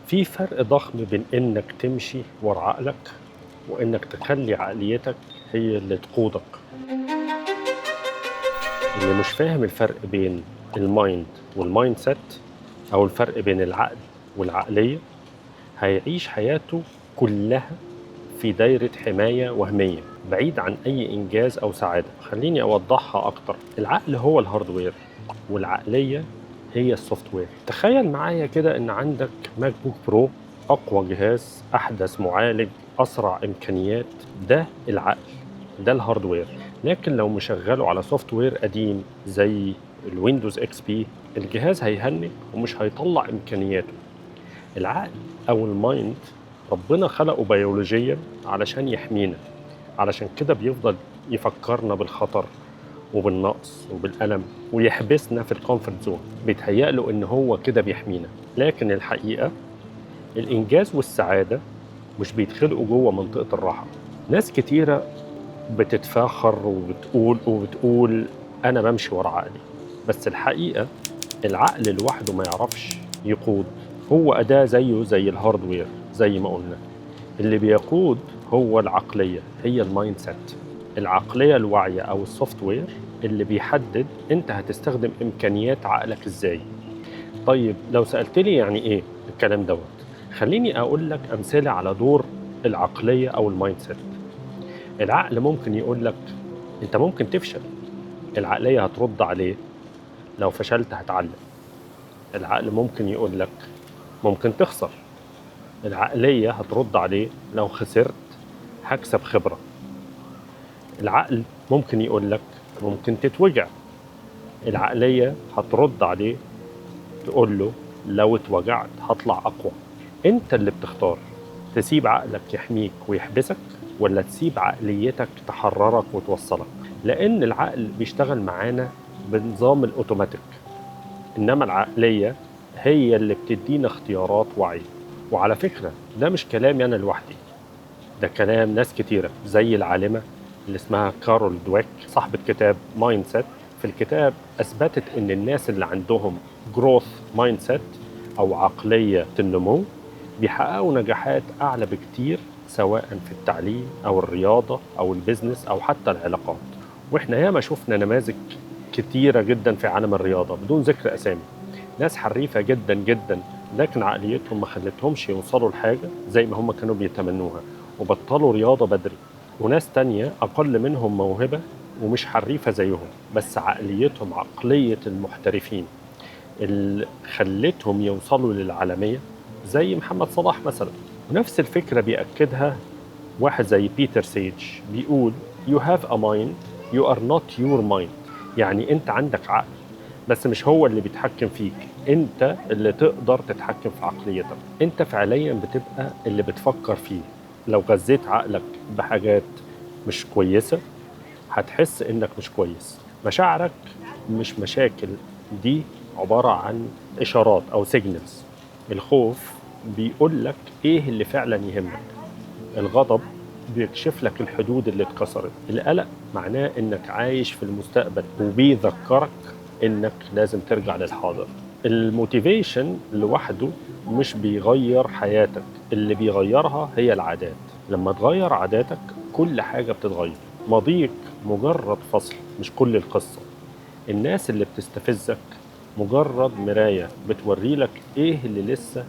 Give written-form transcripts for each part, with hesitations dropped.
في فرق ضخم بين إنك تمشي ورا عقلك وإنك تخلي عقليتك هي اللي تقودك. اللي مش فاهم الفرق بين ال mind وال mindset أو الفرق بين العقل والعقلية هيعيش حياته كلها في دايرة حماية وهمية بعيد عن أي إنجاز أو سعادة. خليني أوضحها أكتر. العقل هو ال hardware والعقلية هي ال software. تخيل معايا كده إن عندك MacBook Pro، أقوى جهاز، أحدث معالج، أسرع إمكانيات. ده العقل، ده ال hardware. لكن لو مشغله على software قديم زي ال Windows XP، الجهاز هيهنج ومش هيطلع امكانياته. العقل او ال mind ربنا خلقه بيولوجيا علشان يحمينا، علشان كده بيفضل يفكرنا بالخطر وبالنقص وبالألم ويحبسنا في ال comfort zone. بيتهيأ له إن هو كده بيحمينا، لكن الحقيقة الإنجاز والسعادة مش بيتخلقوا جوه منطقة الراحة. ناس كتيرة بتتفاخر وبتقول أنا بمشي ورا عقلي، بس الحقيقة العقل لوحده ما يعرفش يقود. هو أداة زيه زي ال hardware زي ما قلنا. اللي بيقود هو العقلية، هي ال mindset، العقلية الواعية أو ال software اللي بيحدد أنت هتستخدم إمكانيات عقلك إزاي. طيب لو سألت لي يعني إيه الكلام دوت، خليني أقول لك أمثلة على دور العقلية أو ال mindset. العقل ممكن يقول لك أنت ممكن تفشل، العقلية هترد عليه لو فشلت هتعلم. العقل ممكن يقول لك ممكن تخسر، العقلية هترد عليه لو خسرت هكسب خبرة. العقل ممكن يقول لك ممكن تتوجع، العقلية هترد عليه تقول له لو اتوجعت هطلع أقوى. أنت اللي بتختار تسيب عقلك يحميك ويحبسك ولا تسيب عقليتك تحررك وتوصلك. لأن العقل بيشتغل معانا بنظام الأوتوماتيك، إنما العقلية هي اللي بتدينا اختيارات واعية. وعلى فكرة ده مش كلامي أنا لوحدي، ده كلام ناس كتيرة زي العالمة اللي اسمها كارول دويك صاحبة كتاب Mindset. في الكتاب أثبتت إن الناس اللي عندهم growth mindset أو عقلية النمو بيحققوا نجاحات أعلى بكتير، سواء في التعليم أو الرياضة أو ال business أو حتى العلاقات. وإحنا ياما شفنا نماذج كتيرة جدا في عالم الرياضة بدون ذكر أسامي، ناس حريفة جدا جدا لكن عقليتهم ما خلتهمش يوصلوا لحاجة زي ما هم كانوا بيتمنوها وبطلوا رياضة بدري. وناس تانية أقل منهم موهبة ومش حريفة زيهم، بس عقليتهم عقلية المحترفين اللي خلتهم يوصلوا للعالمية زي محمد صلاح مثلا. ونفس الفكرة بيأكدها واحد زي بيتر سيج، بيقول you have a mind, you are not your mind. يعني أنت عندك عقل بس مش هو اللي بيتحكم فيك، أنت اللي تقدر تتحكم في عقليتك. أنت فعليا بتبقى اللي بتفكر فيه. لو غذيت عقلك بحاجات مش كويسة هتحس إنك مش كويس. مشاعرك مش مشاكل، دي عبارة عن إشارات أو signals. الخوف بيقول لك إيه اللي فعلا يهمك، الغضب بيكشف لك الحدود اللي اتكسرت، القلق معناه إنك عايش في المستقبل وبيذكرك إنك لازم ترجع للحاضر. ال motivation لوحده مش بيغير حياتك، اللي بيغيرها هي العادات. لما تغير عاداتك كل حاجة بتتغير. ماضيك مجرد فصل مش كل القصة. الناس اللي بتستفزك مجرد مراية بتوريلك ايه اللي لسه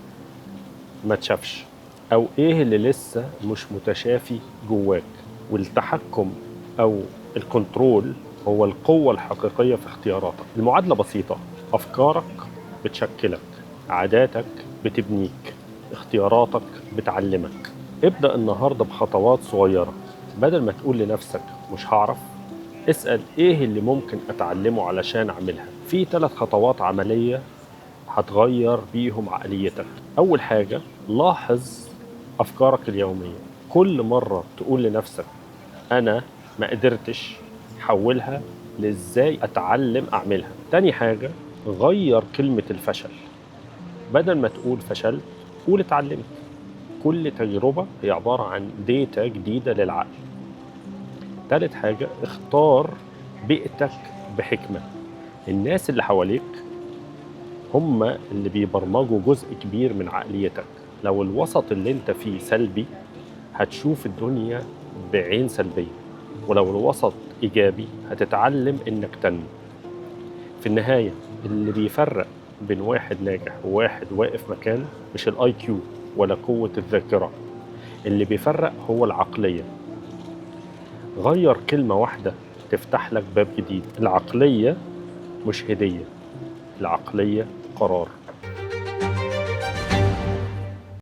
ما تشافش او ايه اللي لسه مش متشافي جواك. والتحكم او ال control هو القوة الحقيقية في اختياراتك. المعادلة بسيطة، أفكارك بتشكلك، عاداتك بتبنيك، اختياراتك بتعلمك. ابدأ النهاردة بخطوات صغيرة. بدل ما تقول لنفسك مش هعرف، اسأل ايه اللي ممكن اتعلمه علشان اعملها. في 3 خطوات عملية هتغير بيهم عقليتك. اول حاجة، لاحظ افكارك اليومية. كل مرة تقول لنفسك انا ما قدرتش، حولها لازاي اتعلم اعملها. تاني حاجة، غير كلمة الفشل. بدل ما تقول فشلت قول اتعلمت. كل تجربة هي عبارة عن data جديدة للعقل. تالت حاجة، اختار بيئتك بحكمة. الناس اللي حواليك هم اللي بيبرمجوا جزء كبير من عقليتك. لو الوسط اللي انت فيه سلبي هتشوف الدنيا بعين سلبية، ولو الوسط إيجابي هتتعلم إنك تنمو. في النهاية اللي بيفرق بين واحد ناجح وواحد واقف مكانه مش ال IQ ولا قوة الذاكرة، اللي بيفرق هو العقلية. غير كلمة واحدة تفتح لك باب جديد. العقلية مش هدية، العقلية قرار.